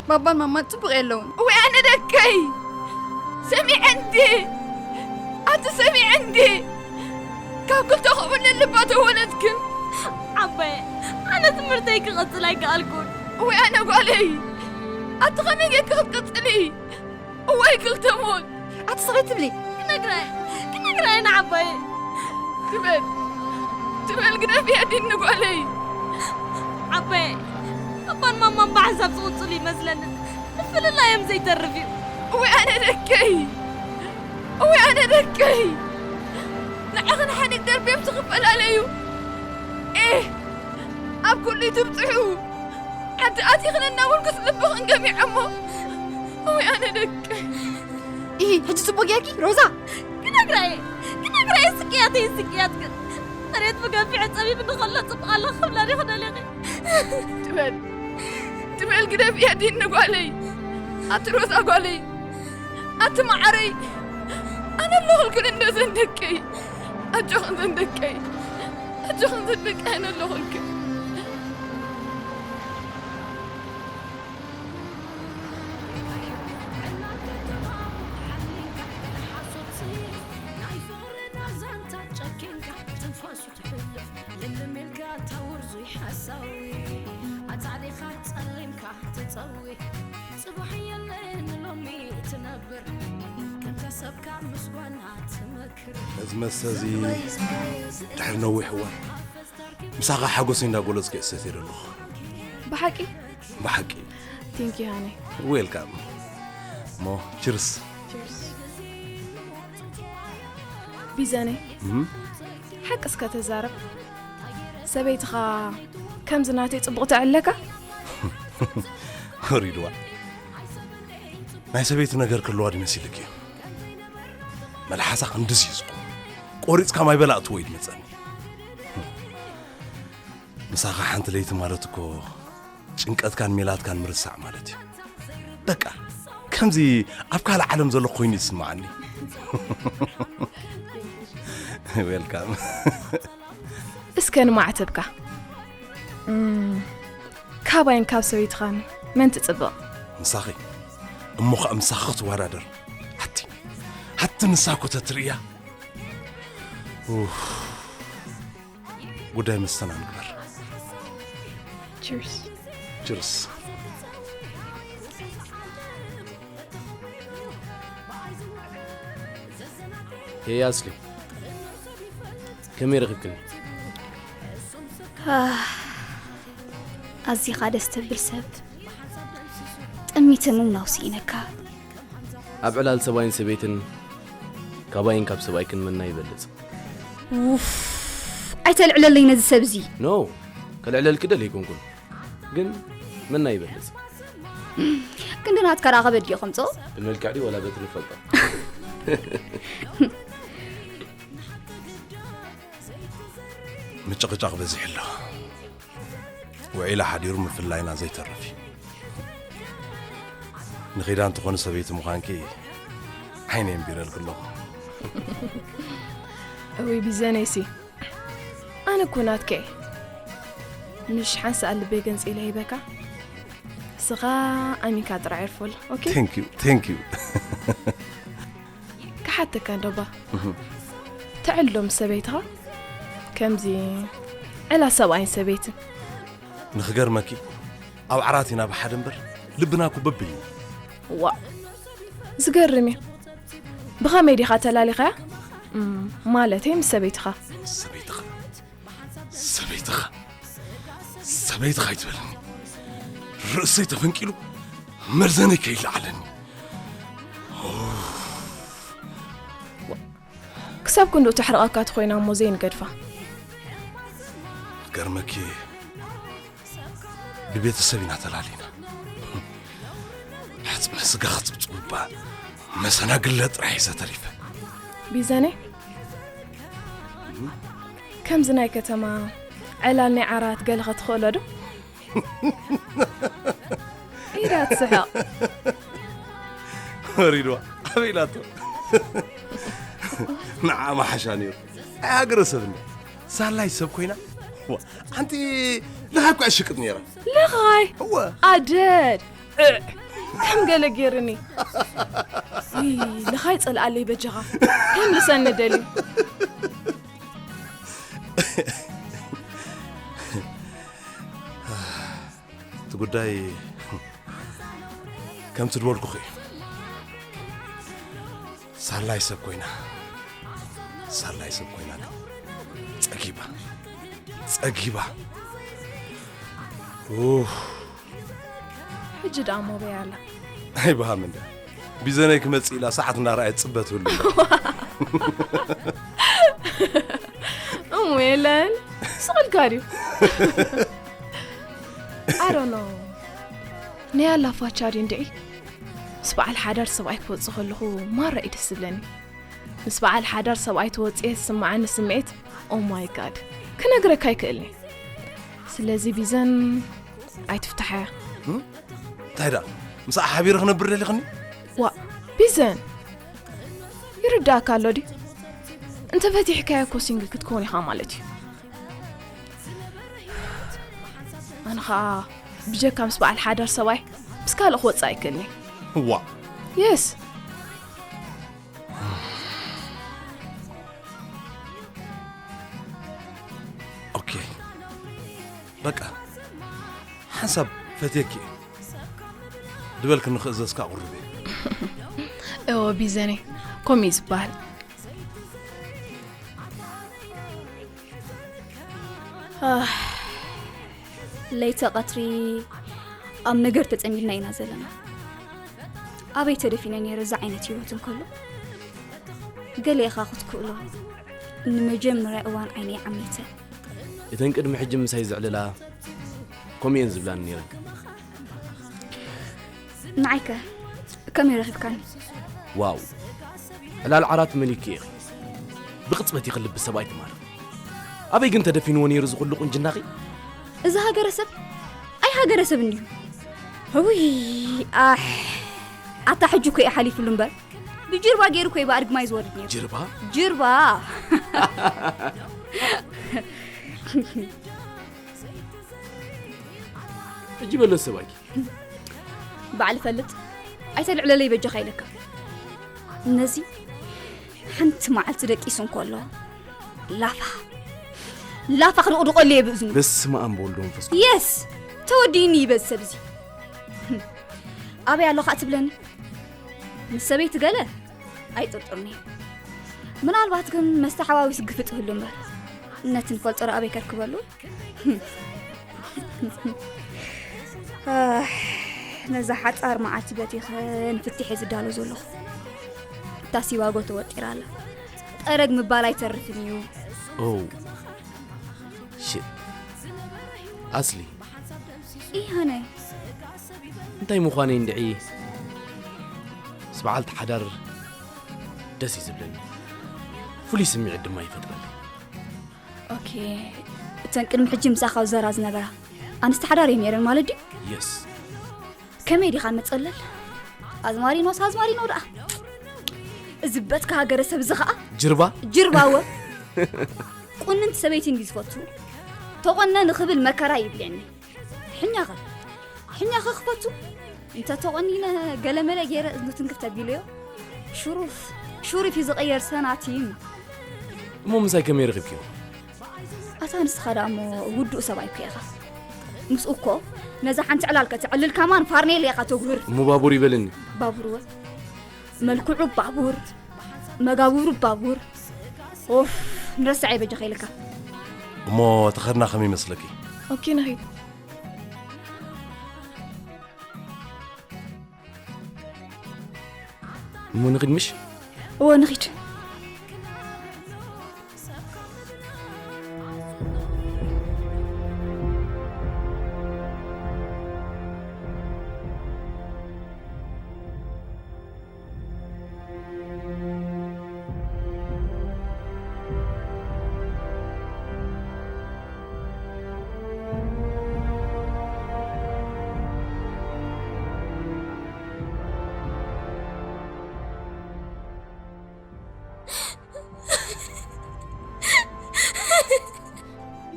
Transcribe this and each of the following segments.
ባባን ማማን ጽቡቕ የለውን። እወይ ኣነ ደቀይ! ሰሚዐ እንዴ! ኣቲ ሰሚዐ እንዴ! ካብ ክልተ ክቡን ልባ ተወለድክን። ዓባየ፣ ኣነ ትምህርተይ ክቕጽል ኣይከኣልኩን። እወይ ኣነ ጓለይ! ኣቲ ከመይ ጌርኪ ክትቅጽሊ? እዋይ ክልተ ሞት! ኣቲ ስኺ ትብሊ? ክነግራ እየ፣ ክነግራ እየ ንዓባየ። ትበል፣ ትበል ግደፍያ ዲኒ ጓለይ። ዓባየ፣ ኣባን ማማን ብሓንሳብ ዝቕጽሉ ይመስለኒ። ምፍልላዮም ዘይተርፍ እዩ። እወይ ኣነ ደቀይ! እወይ ኣነ ደቀይ! ንዓኽን ሓኒት ደርብዮም ትኽፈላለዩ። ኤህ! ኣብ ኩሉ ትብጽሑ። ዓዲ ኣቲኽን እናበልኩስ ልብኽን ገሚዐሞ። እወይ ኣነ ደቀይ! ኢሂ፣ ሕጂ ጽቡቕ ጌርኪ ሮዛ? ክነግራ እየ፣ ክነግራ እየ፣ ስቅያተይ ስቅያትክን። መሬት ብገፊሑ ጸቢብኒ ከሎ ጽቡቕ ኣለኺ ክብላ ዲኺ ደሊኺ? ትበል፣ ትበል ግደፍያ ዲኒ ጓለይ። ኣቲ ሮዛ ጓለይ፣ ኣቲ መዓረይ፣ ኣነ ኣለኹልክን እንዶ ዘን ደቀይ። ኣጆኽን ዘን ደቀይ፣ ኣጆኽን ዘን ደቀይ፣ ኣነ ኣለኹልክን። ነዚ መስተ እዚ ድሕሪ ነዊሕ እዋን ምሳኻ ሓጎሰይ እንዳጎለጽኩ እየ ዝሰትዮ ዘለኹ። ብሓቂ? ብሓቂ። Thank you ሃኒ። Welcome። እሞ ችርስ። ቢዘነይ፣ እም? ሓቂ እስከ ተዛረብ። ሰበይትኻ ከምዚ ናተይ ጽቡቕ ተዕለካ? ሪድዋ፣ ናይ ሰበይቲ ነገር ክህልዋ ድዩ መሲልኪ? መልሓሳ ክንድዚ እዩ ዝቆም። ቆሪጽካ ማይ በላ እትዎ እዩ ድመጸኒ። ምሳኻ ሓንቲ ለይቲ ማለት እኮ ጭንቀትካን ሜላትካን ምርሳዕ ማለት እዩ። በቃ ከምዚ ኣብ ካልእ ዓለም ዘሎ ኮይኑ ይስምዓኒ። Welcome። እስከ ንማዕተብካ። እም፣ ካባይን ካብ ሰበይትኻን መን ትጽብቕ? ምሳኺ። እሞ ኸኣ ምሳኺ ክትወዳደር። ኣቲ፣ ኣቲ ንሳ እኮ ተትርእያ። ኡፍ። ጉዳይ መስተና ንግበር። Cheers። Cheers። ሄይ ኣስሊ፣ ከመይ ረኺብክኒ? ኣህ፣ ኣዚኻ ደስ ተብል ሰብ። ጥሚትን ምናው ስኢነካ። ኣብ ዕላል ሰብኣይን ሰበይትን ካባይን ካብ ሰብኣይክን መና ይበልጽ? ውፍ፣ ኣይተልዕለለይ ነዚ ሰብ እዚ። ኖ፣ ከልዕለልኪ ደልየ ኣይኮንኩን። ግን መና ይበልጽ? ክንዲ ናትካ ደኣ ከበድ ድዮ ከምጽኦ? ብመልክዕ ድዩ ወላ በቲ ንፈልጦ? ምጭቕጫቕ በዚሑ ኣሎ። ውዒሉ ሓዲሩ ምፍላይና ዘይተርፍ እዩ። ንኺዳ እንተኾነ ሰበይቲ ምዃንኪ ዓይነይ ኣንቢረልኪ ኣለኹ። እውይ ቢዘነይሲ፣ ኣነ እኮ ናትከ እየ። ምሽ ሓንሳእ ልበይ ገንጺለ ሂበካ፣ ንስኻ ኣሚንካ ጥራይ ዕርፈሉ። ኦኬ? Thank you፣ thank you። ክሓተካ እንዶ ባ። እህ። ትዕል ዶ ምስ ሰበይትኻ? ከምዚ ዕላ ሰብኣይን ሰበይትን። ንኽገርመኪ፣ ኣብ ዓራት ኢና ብሓደ እምበር፣ ልብና እኮ በበይኑ። ዋእ፣ ዝገርም እዩ። ብኸመይ ዲኻ ተላሊኻያ? እም፣ ማለተይ ምስ ሰበይትኻ። ሰበይትኻ፣ ሰበይትኻ፣ ሰበይትኻ ኣይትበለኒ። ርእሰይ ተፈንቂሉ መርዘነይ ከይለዓለኒ። ክሳብ ክንድኡ ተሕርቐካ ተኾይና እሞ ዘይንገድፋ። ገርመኪ፣ ብቤተሰብ ኢና ተላሊና። ሕጽመ ስጋ ክጽብጽቡ እባ መሰናግለ ጥራሕ እዩ ዘተሪፈ። ቢዘነይ፣ ከምዚ ናይ ከተማ ዕላል ናይ ዓራት ገለ ኸትኽእሎ ዶ? ኢዳ ትስሕቕ። ወሪድዋ፣ ኣበይ ኢላቶ? ንዓ መሓሻ ነይሩ። ኣይ ሃገረ ሰብ እንድያ። ሳላይ ሰብ ኮይና። ዋ፣ ኣንቲ ለኻይ እኮ እያ ትሽቅጥ ነይራ። ለኻይ? እወ። ኣደድ። እ፣ ከም ገለ ገይርኒ። ውይ፣ ልኻይ ጸልኣለይ በጃኻ። ከም ልሰኒ ደልዩ። እቲ ጉዳይ ከምቲ ዝበልኩኺ እዩ። ሳላይ ሰብ ኮይና፣ ሳላይ ሰብ ኮይና ግን ጸጊባ፣ ጸጊባ። ኡፍ። ሕጂ ደኣ ሞበይ ኣላ። ኣይበሃምን ድያ? ቢዘነይ ክመጽእ ኢላ ሰዓት እናረኣየት ጽበት ህሉ። እሞ የለን፣ ስቕ ኢልካ ድዩ? I don't know። ናይ ኣላ ፋቻ ድዩ እንድዒ? ምስ በዓል ሓዳር ሰብኣይ ክወጽእ ከለኹ ማራ እዩ ደስ ዝብለኒ። ምስ በዓል ሓዳር ሰብኣይ ተወጽኤ ዝስምዓኒ ስምዒት፣ oh my God፣ ክነግረካ ኣይክእልኒ። ስለዚ ቢዘን ኣይትፍትሓያ። እንታይ ደኣ? ምስኣ ሓቢረ ክነብር ደሊኽኒ? ዋ፣ ቢዘን፣ ይርዳእካ ኣሎ ድዩ? እንተ ፈቲሕካያ እኮ ሲንግል ክትከውን ኢኻ ማለት እዩ። ኣነ ኸኣ ብጀካ ምስ በዓል ሓዳር ሰብኣይ ምስ ካልእ ክወጽእ ኣይክእልኒ። ዋ። የስ። ኦኬ። በቃ፣ ሓንሳብ ፈትየኪ እየ። ድበልክኒ ክእዘዝካ ቁሩብ እየ። እወ፣ ቢዘነይ፣ ከምኡ እዩ ዝበሃል። ኣህ፣ ለይተ ቀትሪ ኣብ ነገር ተጸሚድና ኢና ዘለና። ኣበይ ተደፊነ ነይረ እዚ ዓይነት ህይወት እንከሎ? ገለ ኢኻ ክትክእሎ። ንመጀመርያ እዋን ዓይነይ ዓሚተ። እተን ቅድሚ ሕጂ ምሳይ ዝዕልላ ከምኡ እየን ዝብላኒ ነይረን። ንዓይከ ከመይ ረኺብካኒ? ዋው፣ ዕላል ዓራት መሊኪ ኢኺ። ብቕጽበት ኢኺ ልቢ ሰብኣይ ትማርኽ። ኣበይ ግን ተደፊንዎ ነይሩ እዚ ኩሉ ቁንጅናኺ? እዚ ሃገረሰብ ኣይ ሃገረሰብ እንድዩ። ውይ፣ ኣሕ፣ ኣታ ሕጂ እኮ እዩ ሓሊፉሉ እምበር። ብጅርባ ገይሩ እኮ እዩ ብኣድግማይ ዝወርድ ነይሩ። ጅርባ? ጅርባ። ሕጂ በሎ ሰብኣይኪ። ባዕል ፈልጥ። ኣይተልዕለለይ በጃኻ ኢለካ። ነዚ ሓንቲ መዓልቲ ደቂሱ እንከሎ ላፋ፣ ላፋ ክንቕድቆሉ እየ ብእዝኑ። በስመ ኣብ ወወልድ ወመንፈስ ቅዱስ። የስ! ተወዲእኒ ይበዝ ሰብ እዚ። ኣበይ ኣሎ ኸኣ ትብለኒ? ምስ ሰበይቲ ገለ ኣይጥርጥርኒ። ምናልባት ግን መስተ ሓዋዊስ ግፍጥ ይህሉ እምበር። ነቲ ንፈልጦ ዶ ኣበይ ከርክበሉ? ኣህ፣ ነዛ ሓጻር መዓልቲ በቲኸ ንፍትሕ እየ ዝዳሎ ዘለኹ። እታ ሲባጎ ተወጢራ ኣላ። ጠረግ ምባል ኣይተርፍን እዩ። ኦ፣ ሽት። ኣስሊ። ኢሃነ። እንታይ ምዃነይ እንድዒ፣ ምስ በዓልቲ ሓዳር ደስ እዩ ዝብለኒ። ፍሉይ ስምዒት ድማ ይፈጥረለይ። ኦኬ፣ እተን ቅድሚ ሕጂ ምሳኻ ዝዘራ ዝነበራ ኣንስቲ ሓዳር እየን ነይረን ማለት ድዩ? የስ። ከመይ ዲኻ መጸለል? ኣዝማሪኖስ ኣዝማሪኖ ደኣ። እዚ በትካ ሃገረ ሰብ እዚ ኸኣ ጅርባ? ጅርባ እወ። ቁንንቲ ሰበይቲ እንዲ ዝፈቱ። ተቆነ ንኽብል መከራ ይብልየኒ። ሕኛኸ? ሕኛኸ ክፈቱ? እንተ ተቆኒነ ገለመለ ገይረ እዝኑ ትንክፍ ተቢለዮ። ሹሩፍ፣ ሹሩፍ እዩ ዝቕየር ሰናቲም። እሞ ምሳይ ከመይ ረኺብክዮ? ኣታ ንስኻ ደኣ እሞ ውዱእ ሰብኣይ እኮ ኢኻ። ምስኡ እኮ ነዛ ሓንቲ ዕላል ከተዕልል ካማን ፋርኔል ኢኻ ተጉህር። እሞ ባቡር ይበልኒ። ባቡር እወ። መልክዑ ባቡር፣ መጋብሩ ባቡር። ኦፍ፣ ንረስዐ በጃኻ ኢልካ። እሞ ተኸድና ከመይ ይመስለኪ? ኦኬ፣ ንኺድ። እሞ ንኺድ ምሽ? እወ፣ ንኺድ።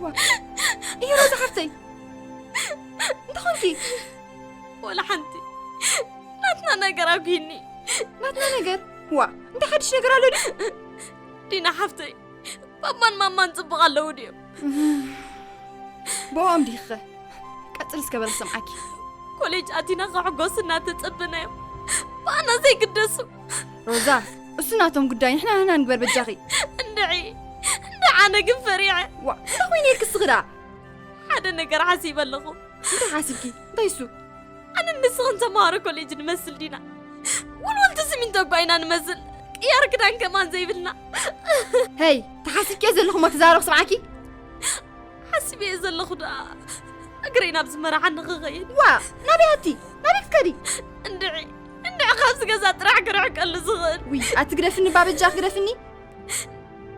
ዋ፣ እዩ ሮዛ ሓፍተይ። እንታይ ኾንኪ? ወላ ሓንቲ። ናትና ነገር ኣጉሂኒ። ናትና ነገር? ዋ፣ እንታይ ሓድሽ ነገር ኣሎ ድዩ? ዲና ሓፍተይ፣ ባባን ማማን ጽቡቕ ኣለዉ ድዮም? ብኦም ዲኸ? ቀጽል እስከ በል ክሰምዓኪ። ኮሌጅ ኣቲና ከሕጎስና ተጸበናዮም፣ ብኣና ዘይግደሱ። ሮዛ፣ እሱ ናቶም ጉዳይ፣ ንሕና ንሕና ንግበር በጃኺ። እንድዒ እንድዓነ ግን ፈሪዐ። ዋ፣ እንታይ ኮይኑ ኢልኪ እስኺ ደኣ? ሓደ ነገር ሓሲበ ኣለኹ። እንታይ ሓሲብኪ? እንታይ እሱ? ኣነ ንስኽን ተምሃሮ ኮሌጅ ንመስል ዲና? ውልውልቲ ሲሚንቶ እኳ ኢና ንመስል። ቅያር ክዳን ከማን ዘይብልና። ሄይ፣ ተሓሲብኪዮ ዘለኹ እሞ ትዛረብ ክሰምዓኪ? ሓሲበዮ ዘለኹ ደኣ እግረይ ናብ ዝመርሓኒ ክኸይድ። ዋ፣ ናበይ ኣቲ? ናበይ ክትከዲ? እንድዒ እንድዒ ካብዚ ገዛ ጥራሕ ክርሕቀሉ ዝኽእል። ውይ፣ ኣቲ ግደፍኒ፣ ባበጃ ክግደፍኒ።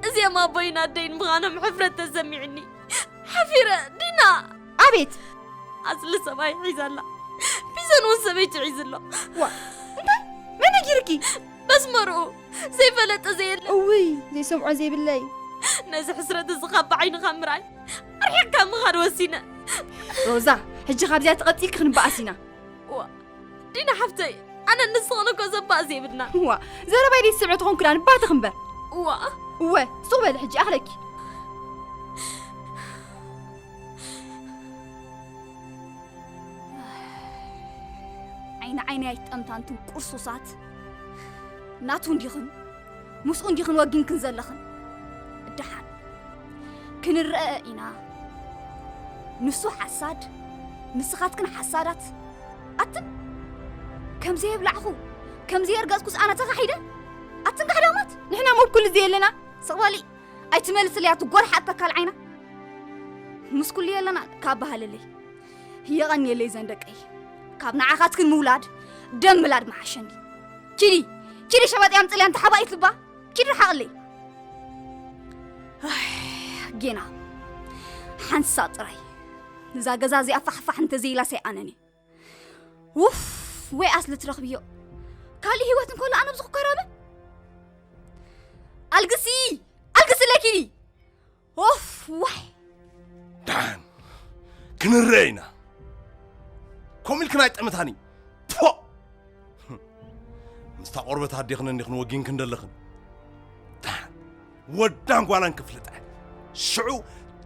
እዚኦም ኣቦይን ኣደይን ምዃኖም ሕፍረት ተሰሚዕኒ። ሓፊረ። ዲና! ኣቤት! ኣስሊ ሰብኣይ ሒዛ ኣላ። ቢዘን እውን ሰበይቲ ሒዙ ኣሎ። ዋ፣ እንታይ? መን ነጊርኪ? መስመርኡ ዘይፈለጠ ዘየለ። እውይ፣ ዘይሰምዖ ዘይብለይ። ነዚ ሕስረት እዚ ካብ ብዓይንኻ ምርኣይ ኣርሒቕካ ምኻድ ወሲነ። ሮዛ፣ ሕጂ ካብዚኣ ተቐጺልኪ ክንበኣስ ኢና። ዋ፣ ዲና ሓፍተይ፣ ኣነ ንስኽን እኮ ዘባእስ የብልና። ዋ፣ ዘረባይ ደይትስምዒ ተኾንኩ ደኣ ንባትኺ እምበር። ዋ፣ እወ፣ ሱቕ በሊ ሕጂ ኣኽለኪ። ዓይኒ ዓይኒ ኣይትጠምታ፣ ኣንቱም ቁርሱሳት። ናቱ እንዲኽን ምስኡ እንዲኽን ወጊንክን ዘለኽን። እደሓን ክንረአ ኢና። ንሱ ሓሳድ፣ ንስኻትክን ሓሳዳት። ኣትን ከም ዘየብላዕኹ፣ ከም ዘየርገጽኩስ ኣነ ተኻሒደ? ኣትን ካሕዳማት። ንሕና እሞ ኩሉ ዘየለና። ስቕ በሊ፣ ኣይትመልስለይ ኣቲ ጎርሓት ተካል ዓይና። ምስ ኩሉ የለና ካብ በሃለለይ። የቐንየለይ ዘን ደቀይ። ካብ ንዓኻትክን ምውላድ ደም ምላድ መሓሸኒ። ኪዲ፣ ኪዲ ሸበጥ ያምጽልያ እንተ ሓባኢት ልባ። ኪዲ ርሓቕለይ። ኣይ፣ ጌና ሓንሳ ጥራይ እዛ ገዛ እዚኣ ፋሕፋሕ እንተዘይላስ ኣይኣነን እየ። ውፍ፣ ወይ ኣስሊ ትረኽብዮ። ካልእ ህይወት እንከሎ ኣነ ብዝኽከረበ። ኣልግሲ፣ ኣልግሲ ለኪዲ። ኦፍ፣ ዋይ። ደሓን ክንረአ ኢና። ከምኡ ኢልክን ኣይጠመታኒ። ፖ! ምስታ ቆርበት ኣዴኽን እንዲኽን ወጊንክን ደለኽን። ደሓን ወዳን ጓላን ክፍልጥ እየ። ሽዑ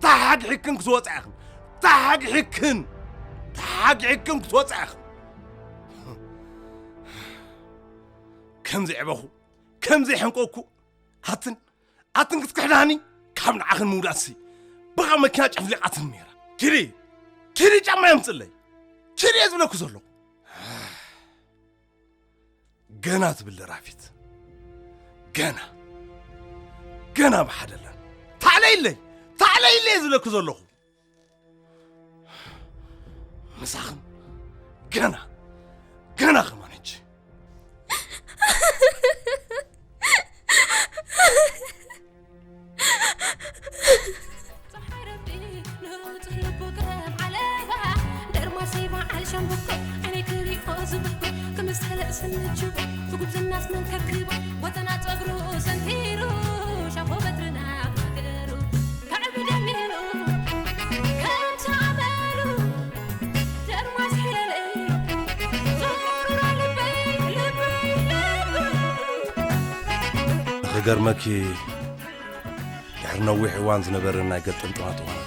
ተሓግሒግክን ክትወጻ ኢኽን። ተሓግሒግክን። ተሓግሒግክን ክትወጻ ኢኽን። ከም ዘዕበኹ፣ ከም ዘይሐንቀኩ፣ ኣትን፣ ኣትን ክትክሕዳኒ፣ ካብ ንዓኽን ምውዳትሲ፣ ብኻ መኪና ጨፍሊቓትን ነይራ። ኪዲ፣ ኪዲ ጫማ የምጽለይ። ኪዲ እየ ዝብለኩ ዘለኹ። ገና ትብል ደራፊት። ገና፣ ገና ብሓደለን። ታዕለይለይ፣ ታዕለይለይ እየ ዝብለኩ ዘለኹ። ምሳኽን ገና፣ ገና ከማን ሕጂ። ፀሓይ ረቢ ንፁህ ልቡ ከም ዓለባ ደርማሰይ በዓል ሸምብቆ ዓይነይ ክሪኦ ዝብኮ ክምስተለ ስንችቦ ትጉብዝናስ መንከብክቦ ወተና ፀጉሩ ሰንቲሩ ሻፎ በትርና ማገሩ ከዕቢ ደሚሩ ከምቲ ኣመሉ ደርማስ ሒለለይ ዙሩራ ልበይ ልበይ ልበይ ክገርመኪ ድሕሪ ነዊሕ እዋን ዝነበረ ናይ ገጥምጥማት እዋናት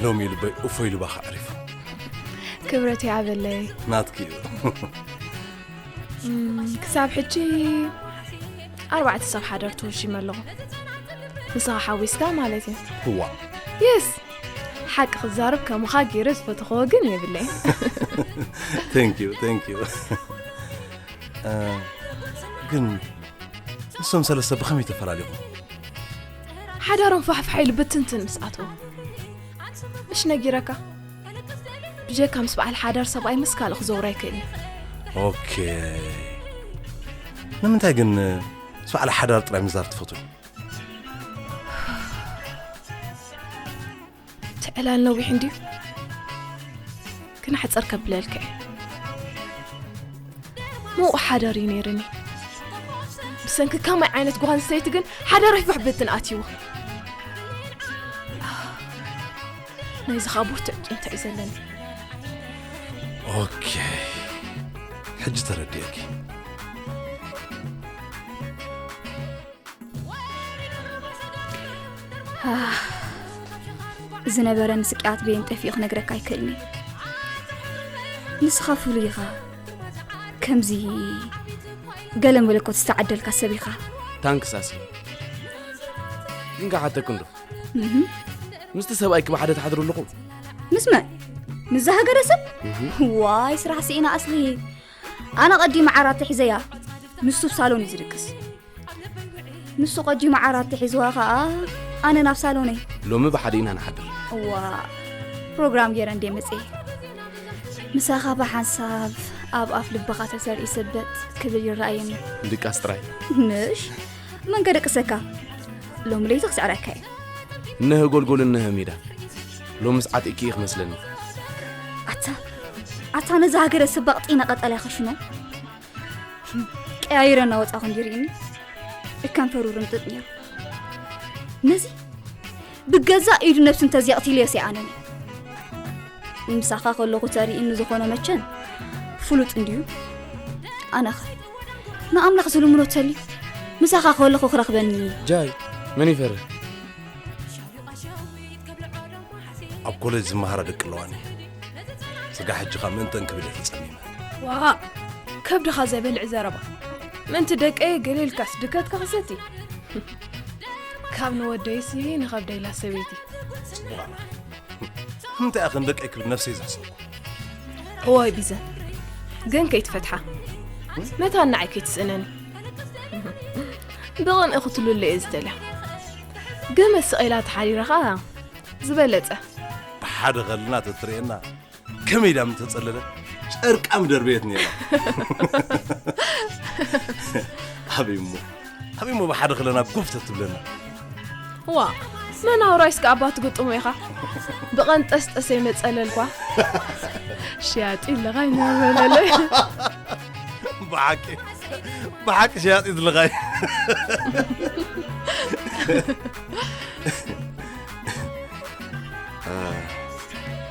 ሎሚ ልበይ እፎይ ኢሉ ባኻ ዕሪፉ። ክብረት ይሃበለይ። ናትኪ እዩ። እም፣ ክሳብ ሕጂ ኣርባዕተ ሰብ ሓደር ተወሺመ ኣለኹ። ንስኻ ሓዊስካ ማለት እዩ። እዋ የስ፣ ሓቂ ክዛረብ ከምኻ ገይረ ዝፈተኽዎ ግን የብለይን። Thank you, thank you. እ፣ ግን ንሶም ሰለስተ ብኸመይ ተፈላለኹም? ሓዳሮም ፋሕፋሕ ኢሉ ብትንትን ምስ ኣተዉ። እሽ ነጊረካ። ብጀካ ምስ በዓል ሓዳር ሰብኣይ ምስ ካልእ ክዘውር ኣይክእልን። ኦኬ። ንምንታይ ግን ምስ በዓል ሓዳር ጥራይ ምዛር ትፈትው? ትዕላል ነዊሕ እንድዩ። ግን ሓጸር ከብለልካ እየ። ምዉቕ ሓዳር እዩ ነይርኒ። ብሰንኪ ከማይ ዓይነት ጓል ኣንስተይቲ ግን ሓዳረይ ፋሕ ብትን ኣትይዎ። ናይዚ ኸኣ ብርቱዕ ቂምታ እዩ ዘለኒ። ኦኬ። ሕጂ ተረዲኤኪ። ዝነበረኒ ስቅያት በየን ጠፊኡ ክነግረካ ኣይክእልን እየ። ንስኻ ፍሉይ ኢኻ። ከምዚ ገለ መለኮት ዝተዓደልካ ሰብ ኢኻ። ታንክስ ኣስሊ። ግን ክሓተኩ እንዶ ምስቲ ሰብኣይኪ ብሓደ ትሓድሩ ኣለኹም? ምስ መን? ምስዛ ሃገረ ሰብ? ዋይ ስራሕ ስኢና ኣስሊ። ኣነ ቀዲመ ዓራት ሒዘያ። ንሱ ኣብ ሳሎን እዩ ዝድቅስ። ንሱ ቀዲሙ ዓራት ሒዝዋ ኸኣ ኣነ ናብ ሳሎነይ። ሎሚ ብሓደ ኢና ንሓድር። እዋ ፕሮግራም ገይረ እንዴ መጽየ። ምሳኻ ብሓንሳብ ኣብ ኣፍ ልብኻ ተሰሪኡ ሰበት ክብል ይረኣየኒ። ድቃስ ጥራይ። ምሽ መን ከደቅሰካ? ሎሚ ለይቲ ክስዕረካ እየ። እነሀ ጎልጎል እነሀ ሜዳ። ሎምስ ዓጢቅኪ ኢኺ መስለኒ። ኣታ ኣታ ነዛ ሃገረ ስባቕ ጢነ ቀጠልያ ከሽኖ ቀያይረ እናወፃኹ እንዲርእኒ እከንፈሩ ርምጥጥ ነይሩ። ነዚ ብገዛእ ኢዱ ነብሲ እንተዚቕትልዮስ ይኣነኒ። ምሳኻ ከለኹ ተርእይኒ ዝኾነ መቸን ፍሉጥ እንድዩ። ኣነኸ ንኣምላኽ ዝልምኖ ተልዩ ምሳኻ ከለኹ ክረኽበኒ። ጃይ መን ይፈርህ? ኣብ ኮሌጅ ዝመሃራ ደቂ ኣለዋኒ። ስጋ ሕጂ ካብ ምእንተን ክብል እየ ተጸሚመ። ዋኣ ከብድኻ ዘይበልዕ ዘረባ። ምእንቲ ደቀየ ገለ ኢልካስ ድከትካ ክሰቲ። ካብ ንወደይሲ ንኸብደይ ኢላ ሰበይቲ። እንታይ ኣኽን ደቀይ ክብል ነፍሰይ ዘሕሰብኩ። እዋይ ቢዘ ግን ከይትፈትሓ መታን ንዓይ ከይትስእነኒ። ብቕንኢ ክትሉለ እየ ዝደልያ። ገመድ ስቕ ኢላ ተሓሪራ ኸኣ ዝበለጸ። ብሓደ ኸልና ተትርእየና ከመይ ኢላ ምተጸለለት ጨርቃ ምደርበየት ነይራ። ኣበይ እሞ ኣበይ እሞ ብሓደ ኸለና ጎፍ ተትብለና። ዋ መናውራይስ ከኣ ኣባ ትግጥሞ ኢኻ። ብቐንጠስጠሰ ይመጸለልኳ። ሽያጢ ኣለኻ ይነበለለይ። ብሓቂ ብሓቂ ሽያጢ ዝልኻይ።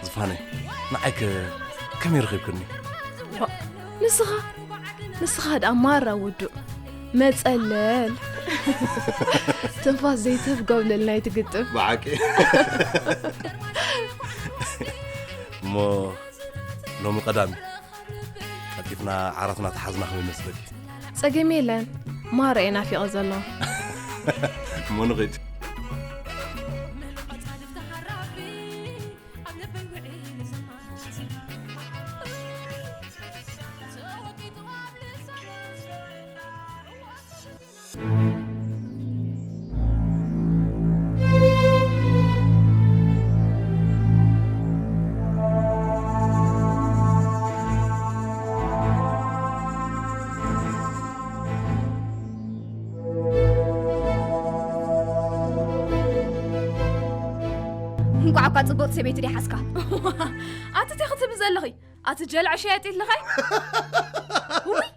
ዝፋነይ ንዓይከ ከመይ ረኺብክኒ? ንስኻ ንስኻ ደኣ ማራ ውዱእ መጸለል። ትንፋስ ዘይትህብ ጎብለል ናይ ትግጥም። ብሓቂ እሞ ሎሚ ቀዳሚ ቀልጢፍና ዓራትና ተሓዝና ከመይ መስለኪ? ጸገም የለን ማራ እየ ናፊቐ ዘሎ። እሞ ንኺድ። እንቋዕ እኳ ጽብቕቲ ሰበይቲ ደይሓዝካ። ኣቲ እንታይ ክትብሊ ዘለኺ? ኣቲ ጀልዐ ሸያጢት ልኻይ? ውይ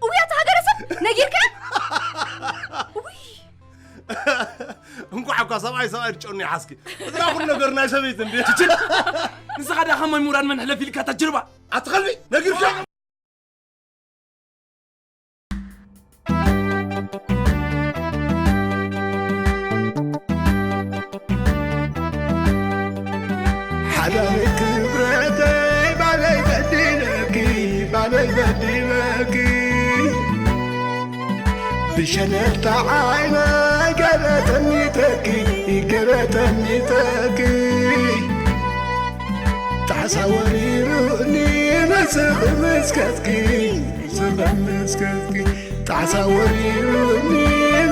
ውይ ኣቲ ሃገረ ሰብ ነጊርካ? ውይ እንኳዕ እኳ ሰብኣይ ሰብኣይ ትጨኑ ይሓስኪ። እዛ ኩሉ ነገር ናይ ሰበይቲ እንዴ? ትችል ንስኻ ዳ ከማይ ምውራድ መን ሕለፍ ኢልካ እታ ጅርባ ኣትኸልቢ ነጊርካ። ሓዳሪ ክብረተይ ባለይ በዲለኪ ባለይ በዲለኪ ብሸነልታ ዓይነይ ገለ ተሚተኪ ገለ ተሚተኪ ጣዕሳ ወሪሩኒ ንስኺ መስከትኪ ንስኺ መስከትኪ ጣዕሳ ወሪሩኒ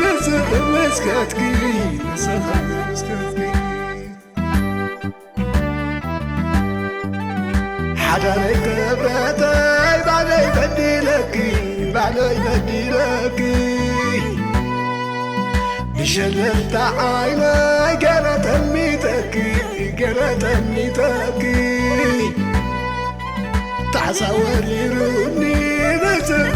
ንስኺ መስከትኪ ንስኺ መስከትኪ ሓዳረይ ክብረተይ ባለይ በዲለኪ ባለይ በዲለኪ ብሸለልታ ዓይነይ ገለ ተሚተኪ ገለ ተሚተኪ ጣዕሳ ወሪሩኒ ንስኺ